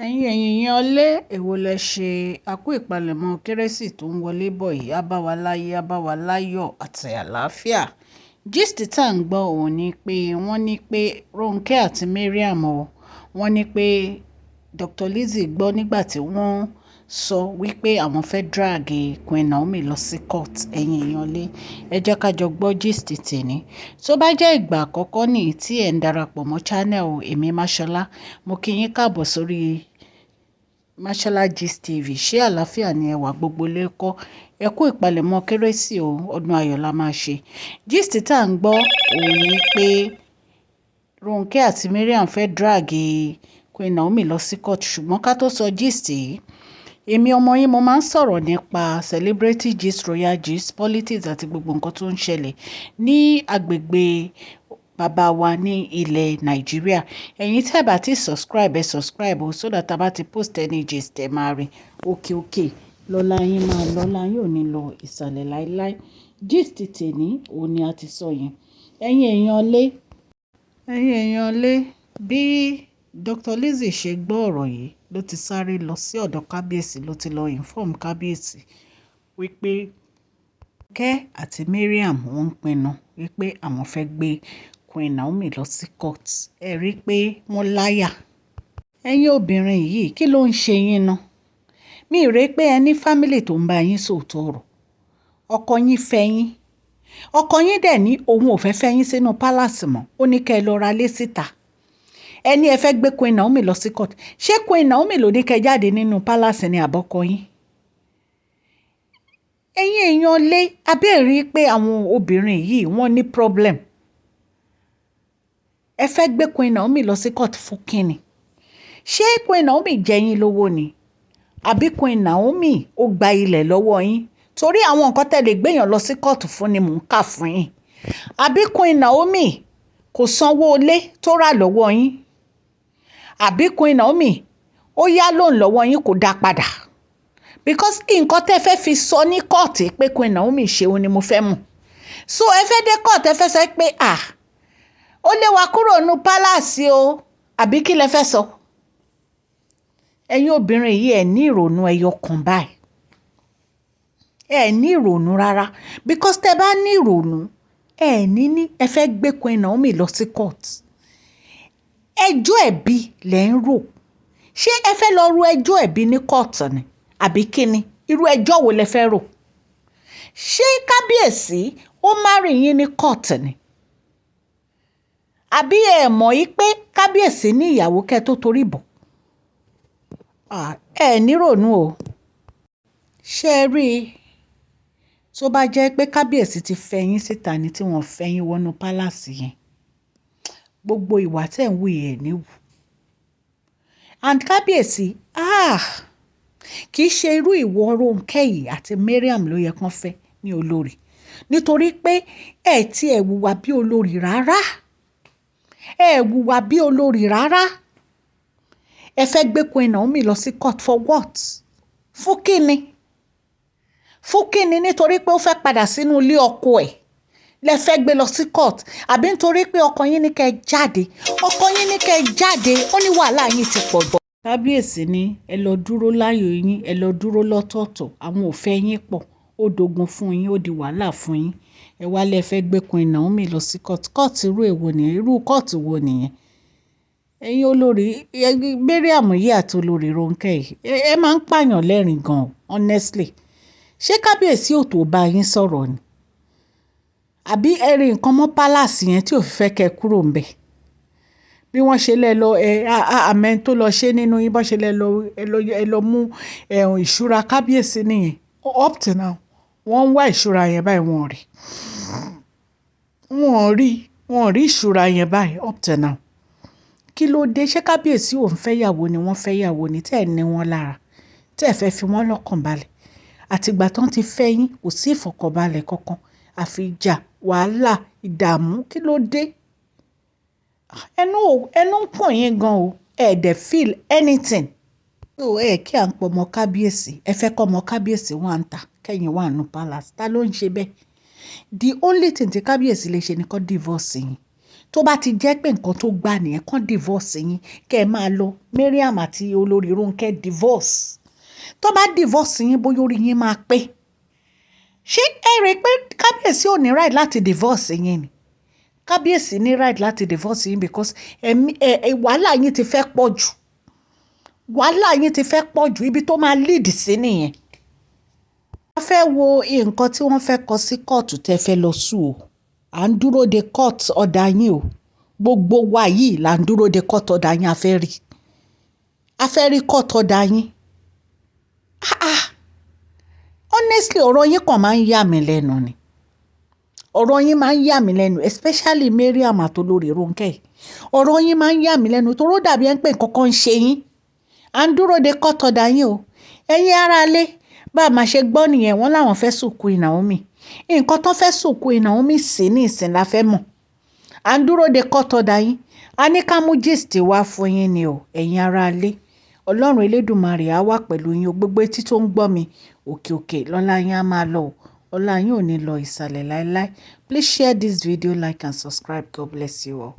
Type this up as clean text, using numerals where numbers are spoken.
Ẹ̀yin èèyàn lé, èwo lẹ ṣe? A kú ìpalẹ̀mọ́ Kérésì tó ń wọlé bọ̀ yìí. Á bá wa láyé, á bá wa láyọ̀ àti àlàáfíà. Gist tá à ń gbọ́ òun ni pé wọ́n ní pé Ronke àti Mariam o, wọ́n ní pé Dr. Lizzie gbọ́ nígbà tí wọ́n sọ wípé àwọn fẹ́ drag Queen Naomi lọ sí court. Ẹ̀yin èèyàn lé, ẹ jẹ́ ká jọ gbọ́ gist tèmi. Tó bá jẹ́ ìgbà àkọ́kọ́ ní tí ẹ̀ ń darapọ̀ mọ́ channel èmi Máṣọ́lá, mo kí yín káàbọ̀ sórí Mashola Gist TV. Ṣé àlàáfíà ni ẹwà gbogbo lẹ́kọ́? Ẹ kú ìpalẹ̀mọ́ Kérésì o, ọdún ayọ̀ la máa ṣe. Gist tá à ń gbọ́ òun ni pé Ronke àti Mariam fẹ́ drag Queen Naomi lọ sí court, ṣùgbọ́n ká tó sọ gist yìí, èmi ọmọ yín, mo máa ń sọ̀rọ̀ nípa celebrity gist, royal gist, politics àti gbogbo nǹkan tó ń ṣẹlẹ̀ ní agbègbè bàbá wa ní ilẹ̀ Nàìjíríà. Ẹ̀yin tí ẹ bá ti subscribe, ẹ subscribe o, so that a bá ti post any gist, ẹ máa rí. Òkè òkè lọ́la yín máa lọ́la yín ò ní lọ ìsàlẹ̀ láíláí. Gist tèmi òun ni a ti sọ yẹn. Ẹ̀yin èèyàn lé, ẹ̀yin èèyàn lé, bí Dr. Lizzie ṣe gbọ́ ọ̀rọ̀ yìí ló ti sáré lọ sí ọ̀dọ̀ kábíyèsí, ló ti lọ inform kábíyèsí wípé Ronke àti Mariam wọ́n ń pinnu wípé àwọn fẹ́ gbé Queen Naomi lọ sí court. Ẹ rí i pé wọ́n láyà. Ẹ̀yin obìnrin yìí, kí ló ń ṣe yín ná? Mi ò rí pé ẹ ní family tó ń bá yín sòótọ́ ọ̀rọ̀. Ọkọ yín fẹ́ yín. Ọkọ yín dẹ̀ ní òun ò fẹ́ fẹ́ yín sínú palace mọ́. Ó ní kẹ́ ẹ lọ ra lé síta. Ẹ ní ẹ fẹ́ gbé Queen Naomi lọ sí court. Ṣé Queen Naomi ló ní kẹ́ ẹ jáde nínú palace ní àbọ́kọ yín? Ẹ̀yin èèyàn lé, abẹ́ rí i pé àwọn obìnrin yìí wọ́n ní problem. Ẹ fẹ́ gbé Queen Naomi lọ sí court fún kíni? Ṣé Queen Naomi jẹ yín lówó ni? Àbí Queen Naomi ó gba ilẹ̀ lọ́wọ́ yín? Torí àwọn nǹkan tẹ́ lè gbéyàn lọ sí kóòtù fún ni mò ń kà fún yín. Àbí Queen Naomi kò sanwó ilé tó rà lọ́wọ́ yín? Àbí Queen Naomi ó yá loan lọ́wọ́ yín, kò dá padà? Because nǹkan tẹ́ fẹ́ fi sọ ní kóòtù pé Queen Naomi ṣe òun ni mo fẹ́ mọ̀. So ẹ fẹ́ dé kóòtù, ẹ fẹ́ sọ pé, "Ah, ó lé wa kúrò nínú palace o," àbí kí lẹ fẹ́ sọ? Ẹ̀yin obìnrin yìí, ẹ ní ìrònú ẹyọ kan báyìí. Ẹ ní ìrònú rárá, because tẹ́ bá ní ìrònú, ẹ ní ẹ fẹ́ gbé Queen Naomi lọ sí court. Ẹjọ́ ẹ̀bi lẹ̀ ń rò. Ṣé ẹ fẹ́ lọ ru ẹjọ́ ẹ̀bi ní court ni? Àbí kí ni? Irú ẹjọ́ wo lẹ fẹ́ rò? Ṣé kábíyèsí ó marry yín ní court ni? Àbí ẹ mọ̀ yí pé kábíyèsí ní ìyàwó kẹ́ tó torí bọ̀? Ẹ ní ìrònú o. Ṣé ẹ rí i? Tó bá jẹ́ pé kábíyèsí ti fẹ́ yín síta ni tí wọ́n fẹ́ yín wọnú palace yẹn, gbogbo ìwà tí ẹ̀ ń wù yẹn ẹ̀ ní wù. And kábíyèsí, ah, kì í ṣe irú ìwọ Ronke yìí àti Mariam ló yẹ kán fẹ́ ní olórí. Nítorí pé ẹ tí ẹ wùwà bí olórí rárá. Ẹ wùwà bí olórí rárá. Ẹ fẹ́ gbé Queen Naomi lọ sí court for what? Fún kíni? Fún kíni? Nítorí pé ó fẹ́ padà sínú ilé ọkọ ẹ̀ lẹ fẹ́ gbé lọ sí court? Àbí nítorí pé ọkọ yín ní kẹ́ ẹ jáde? Ọkọ yín ní kẹ́ ẹ jáde, ó ní wàhálà yín ti pọ̀ jù. Kábíyèsí ní ẹ lọ dúró láyò yín, ẹ lọ dúró lọ́tọ̀ọ̀tọ̀, àwọn ò fẹ́ yín pọ̀. Ó dogun fún yín, ó di wàhálà fún yín. Ẹ wá lẹ fẹ́ gbé Queen Naomi lọ sí court. Court irú èwo nìyẹn? Irú court wo nìyẹn? Ẹ̀yin olórí Mariam yìí àti olórí Ronke yìí, ẹ máa ń pààyàn lẹ́rìn gan, honestly. Ṣé kábíyèsí ò tó bá yín sọ̀rọ̀ ni? Àbí ẹ rí nǹkan mọ́ palace yẹn tí ò fi fẹ́ kẹ́ ẹ kúrò ńbẹ̀? Bí wọ́n ṣe lẹ lọ, ẹ, àmẹ́ tó lọ ṣe nínú yín, bó ṣe lẹ lọ, ẹ lọ mú ẹ̀hún ìṣúra kábíyèsí nìyẹn. Up to now, wọ́n ń wá ìṣúra yẹn báyìí, wọ́n ò rí. Wọ́n ò rí, wọ́n ò rí ìṣúra yẹn báyìí up to now. Kí ló dé? Ṣé kábíyèsí ò ń fẹ́ ìyàwó ni wọ́n fẹ́ ìyàwó ni tí ẹ̀ ní wọn lára, tí ẹ fẹ́ fi wọ́n lọ́kàn balẹ̀? Àti ìgbà tí wọ́n ti fẹ́ yín, kò sí ìfọ̀kànbalẹ̀ kankan. Àfi ìjà, wàhálà, ìdààmú. Kí ló dé? Ẹnu, ẹnu ń kùn yín gan o. Ẹ dẹ̀ feel anything. So ẹ kí à ń pọ̀ ọmọ kábíyèsí. Ẹ fẹ́ kọ́ ọmọ kábíyèsí wà ń tà, kẹ́yìn wà nínú palace. Ta ló ń ṣe bẹ́ẹ̀? The only thing tí kábíyèsí lè ṣe ni kó divorce yín. Tó bá ti jẹ́ pé nǹkan tó gbà nìyẹn, kàn divorce yín, kẹ́ ẹ máa lọ. Mariam àti olórí Ronke, divorce. Tó bá divorce yín, bóyá orí yín máa pé. Ṣé ẹ rí i pé kábíyèsí ò ní right láti divorce yín ni? Kábíyèsí ní right láti divorce yín because ẹ̀mí ẹ̀, wàhálà yín ti fẹ́ pọ̀ jù. Wàhálà yín ti fẹ́ pọ̀ jù, ibi tó máa lead sí nìyẹn. A fẹ́ wo nǹkan tí wọ́n fẹ́ kọ sí kóòtù tẹ́ fẹ́ lọ sue o. À ń dúró de court order yín o. Gbogbo wa yìí là ń dúró de court order yín, a fẹ́ rí. A fẹ́ rí court order yín. Ah ah. Honestly, ọ̀rọ̀ yín kàn máa ń yà mí lẹ́nu ni. Ọ̀rọ̀ yín máa ń yà mí lẹ́nu, especially Mariam àti olórí Ronke. Ọ̀rọ̀ yín máa ń yà mí lẹ́nu torí ó dàbí ẹ pé nǹkan kan ń ṣe yín. À ń dúró de court order yín o. Ẹ̀yin ará ilé, bá máa ṣe gbọ́ nìyẹn, wọ́n láwọn fẹ́ sue Queen Naomi. Nǹkan tó fẹ́ sue Queen Naomi sí ní ìsìn la fẹ́ mọ̀. À ń dúró de court order yín. A ní ká mú gist wá fún yín ni o, ẹ̀yin ará ilé. Ọlọ́run Elédùmarè á wà pẹ̀lú yín o. Gbogbo etí tó ń gbọ́ mi, òkè òkè lọ́lá yín á máa lọ o. Ọlá yín ò ní lọ ìsàlẹ̀ láéláé. Please share this video, like and subscribe. God bless you all.